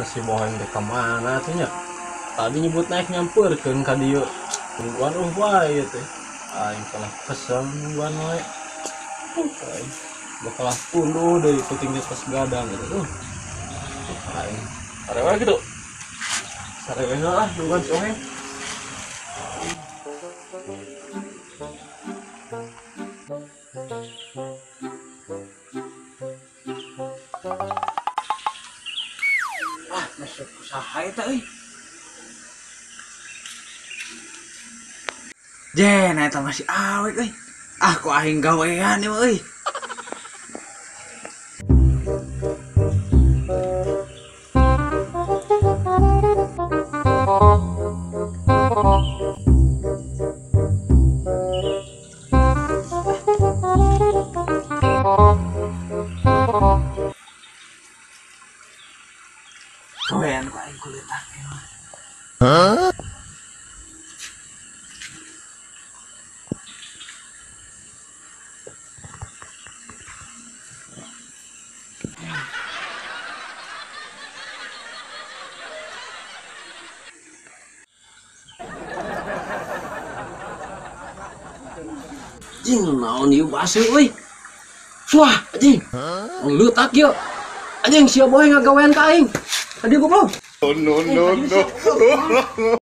Si bohong teh kemana tuh nya? Tadi nyebut naik nyamperkeun ka dieu. Tungguan wae teh. Aing kalah kesel nungguan wae. Aing bakal tunduh deui puting di atas gadang gitu. Aing sarewe gitu. Sarewe lah nungguan si Oheng. Ah, masuk usaha eta euy. Jen, eta masih awet euy. Ah, kok aing gawean ieu euy. Gawean kok aing kulitak ieu. Hah? Jing naon ieu basuh euy. Suah anjing. Leutak ieu. Anjing sia boy ngagawean ka aing. Tadi goblok. No no no.